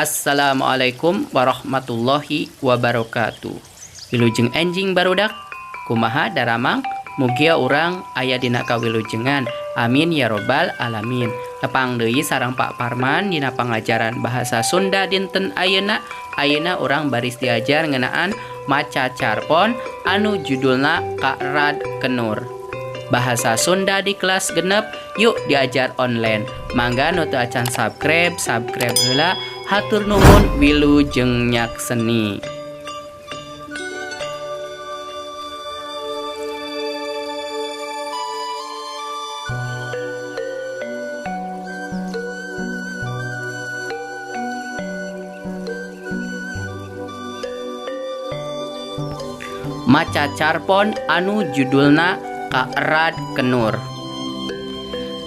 Assalamualaikum warahmatullahi wabarakatuh. Wilujeng enjing barudak, kumaha daramang? Mugia urang aya dina kawilujengan. Amin ya robbal alamin. Tepang deui sareng Pak Parman dina pangajaran bahasa Sunda dinten ayeuna. Ayeuna urang baris diajar ngeunaan maca carpon anu judulna Karad Kenur. Bahasa Sunda di kelas 6 yuk diajar online. Mangga nu teu acan subscribe, subscribe heula. Hatur nuhun wilujeng nyakseni. Maca carpon anu judulna Karad Kenur.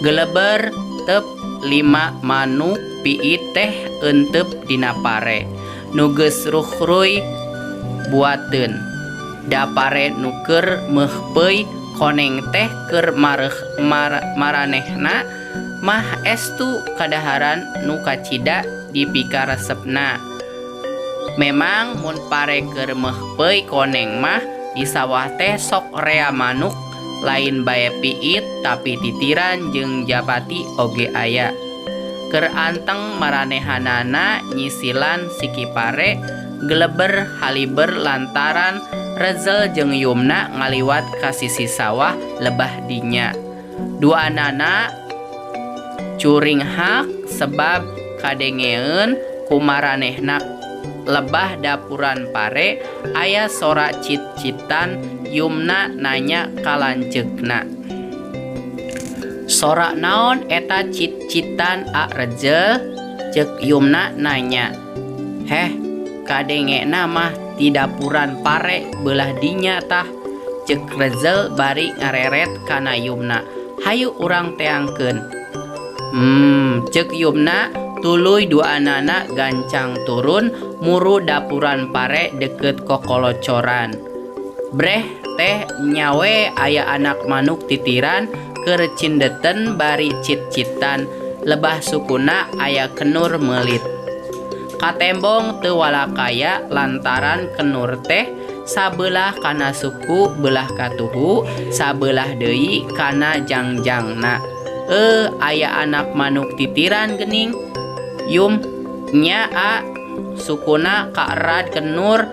Geleber tep 5 manuk piit teh eenteup dina pare nu geus ruhruy buateun. Da pare nu keur meuhpeuy koneng teh keur maranehna mah estu kadaharan nu kacida dipikaresepna. Memang mun pare keur meuhpeuy koneng mah di sawah teh sok rea manuk lain bae piit tapi titiran jeung japati oge aya. Keur anteng maranehanana nyisilan siki pare geleber haliber lantaran Rezel jeung Yumna ngaliwat ka sisi sawah lebah dinya. Duanana curinghak sebab kadengeun kumaranehna lebah dapuran pare aya sora cit-citan. Yumna nanya ka lanceukna, sora naon eta cit-citan a Rezel? Ceuk Yumna nanya. Heh, kadengena mah ti dapuran pare beulah dinya tah, ceuk Rezel bari ngareret kana Yumna. Hayu urang teangkeun. Ceuk Yumna tuluy duanana gancang turun muru dapuran pare deket kokolocoran. Breh teh nyawe aya anak manuk titiran keur cindeten bari cit-citan lebah sukuna aya kenur meulit. Katembong teu walakaya lantaran kenur teh sabelah kana suku belah katuhu sabelah deui kana jangjangna. Aya anak manuk titiran geuning. Yum nya a sukuna kaerad kenur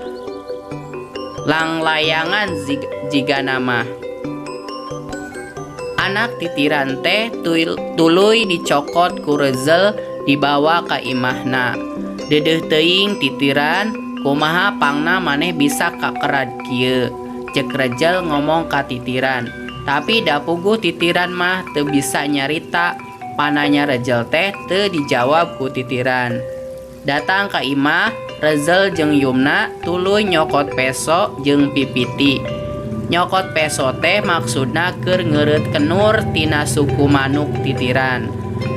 langlayangan jigana mah. Anak titiran teh tuluy dicokot ku Rezel dibawa ka imahna. Dedeuh teuing titiran, kumaha pangna maneh bisa kakerad kieu? Ceuk Rezel ngomong ka titiran. Tapi da puguh titiran mah teu bisa nyarita. Pananya Rezel teh teu dijawab ku titiran. Datang ka imah, Rezel jeung Yumna tuluy nyokot peso jeung pipiti. Nyokot peso teh maksudna keur ngeureut kenur tina suku manuk titiran.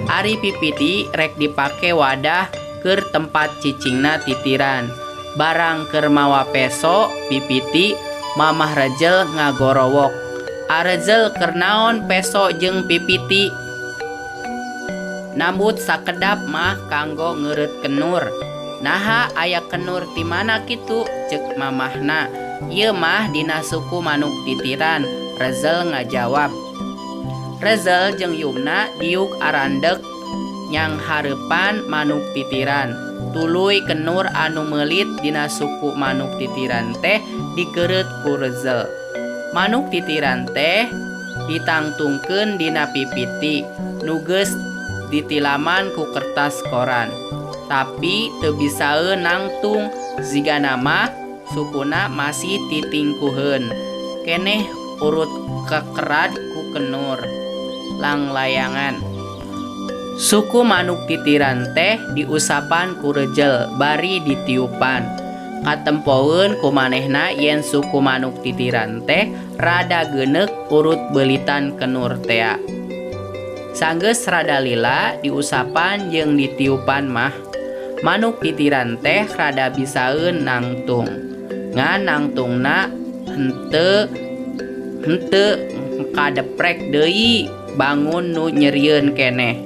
Ari pipiti rek dipake wadah keur tempat cicingna titiran. Barang keur mawa peso pipiti, mamah Rezel ngagorowok. Arezel keur naon peso jeung pipiti? Nambut sakedap mah kanggo ngeureut kenur. Naha aya kenur ti mana kitu? Ceuk mamahna. Ieu mah dina suku manuk titiran, Rezel ngajawab. Rezel jeung Yumna diuk arandek nyanghareupan manuk titiran. Tuluy kenur anu meulit dina suku manuk titiran teh dikeureut ku Rezel. Manuk titiran teh ditangtungkeun dina pipiti nu geus ditilaman ku kertas koran. Tapi teu bisaeun nangtung jigana mah sukuna masih titingkuheun. Keneh urut kekerad ku kenur langlayangan. Suku manuk titiran teh diusapan ku Rezel bari ditiupan. Katempoeun ku manehna yen suku manuk titiran teh rada geuneuk urut beulitan kenur tea. Sanggeus rada lila diusapan jeung ditiupan mah manuk titiran teh rada bisaeun nangtung. Ngan nangtungna henteu kadeprek deui bangun nu nyerieun keneh.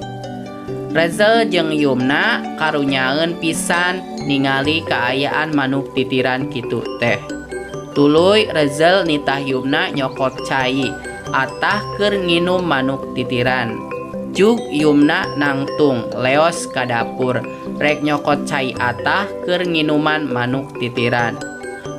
Rezel jeung Yumna karunyaeun pisan ningali kaayaan manuk titiran kitu teh. Tuluy Rezel nitah Yumna nyokot cai atah keur nginum manuk titiran. Jug Yumna nangtung leos ka dapur rek nyokot cai atah keur nginuman manuk titiran.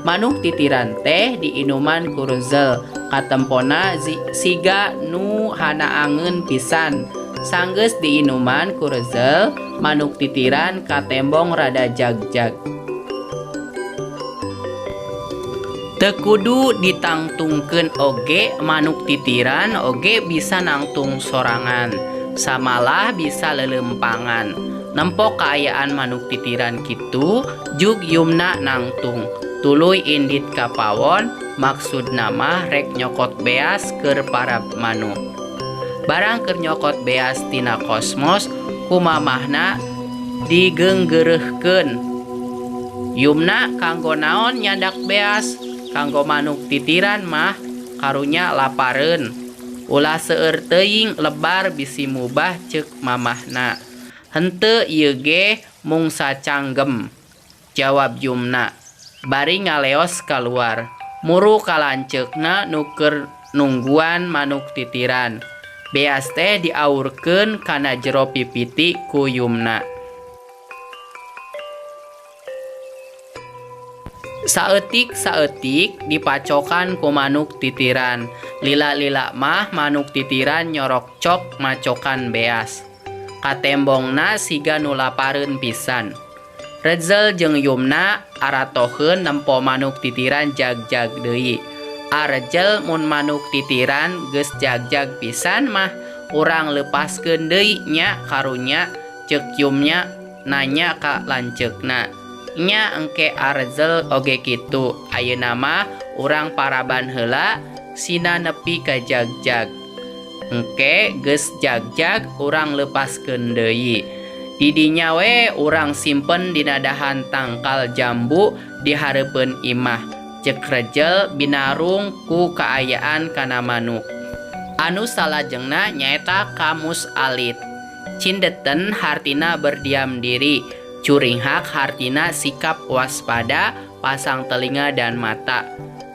Manuk titiran teh diinuman ku Rezel katempona siga nu hanaangeun pisan. Sanggeus diinuman ku Rezel, manuk titiran katembong rada jagjag. Teu kudu ditangtungkeun oge, manuk titiran oge bisa nangtung sorangan, samalah bisa leuleumpangan. Nempo kaayaan manuk titiran kitu, jug Yumna nangtung. Tuluy indit ka pawon, maksudna mah rek nyokot beas keur para manuk. Barang keur nyokot beas tina kosmos, ku mamahna digeunggeureuhkeun. Yumna kanggo naon nyandak beas? Kanggo manuk titiran mah karunya lapareun. Ulah seueur teuing lebar bisi mubah ceuk mamahna. Henteu ieu ge mung sacanggem, jawab Yumna. Bari ngaleos kaluar. Muru ka lanceukna nu keur nungguan manuk titiran. Beas teh diaurkeun kana jero pipiti ku Yumna. Saeutik-saeutik dipacokan ku manuk titiran. Lila-lila mah manuk titiran nyorokcok macokan beas. Katembongna siga nu lapareun pisan. Rezel jeung Yumna aratoheun nempo manuk titiran jagjag deui. Arejel mun manuk titiran geus jagjag pisan mah urang leupaskeun deui nya karunya, ceuk Yumna nanya ka lanceukna. Nya engke Arzel oge kitu. Ayeuna mah urang paraban heula sina nepi ka jagjag. Engke geus jagjag urang leupaskeun deui. Di dinya we urang simpen dina dahan tangkal jambu di hareupeun imah. Ceuk Rejel binarung ku kaayaan kana manuk. Anu salajengna nyaeta kamus alit. Cindeten hartina berdiam diri. Curinghak hartina sikap waspada, pasang telinga dan mata.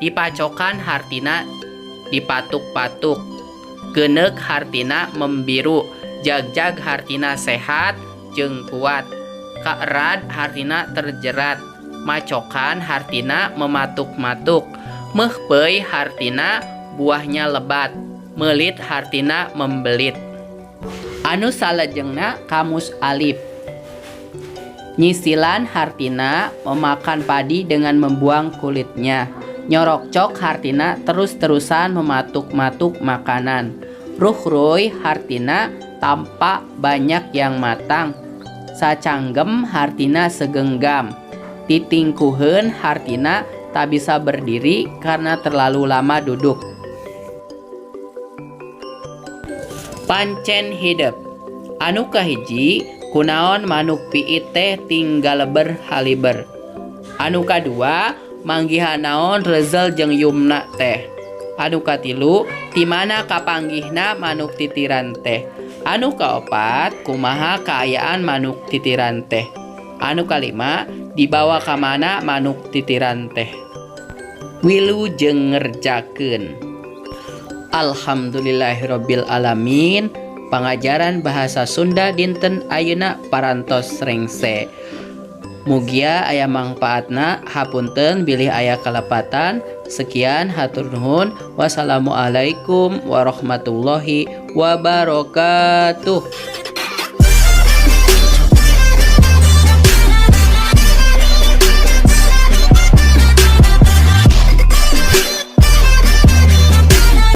Dipacokan hartina dipatuk-patuk. Geuneuk hartina membiru. Jagjag hartina sehat jeung kuat. Kaerad hartina terjerat. Macokan hartina mematuk-matuk. Meuhpeuy hartina buahnya lebat. Meulit hartina membelit. Anu salajengna kamus alif. Nyisilan hartina memakan padi dengan membuang kulitnya. Nyorokcok hartina terus-terusan mematuk-matuk makanan. Ruhruy hartina tampak banyak yang matang. Sacanggem hartina segenggam. Titingkuheun hartina tak bisa berdiri karena terlalu lama duduk. Pancen hidep. Anu kahiji kunaon manuk piit teh tinggal berhaliber. Anu kadua manggihan naon Rezel jeung Yumna teh. Anu katilu ti mana kapanggihna manuk titiran teh. Anu kaopat kumaha kaayaan manuk titiran teh. Anu kalima dibawa ka mana manuk titiran teh. Wilujeng ngerjakeun. Alhamdulillahirabbil alamin. Pangajaran bahasa Sunda dinten ayeuna parantos rengse. Mugia aya mangpaatna, hapunten bilih aya kalepatan. Sekian hatur nuhun. Wassalamualaikum warahmatullahi wabarakatuh.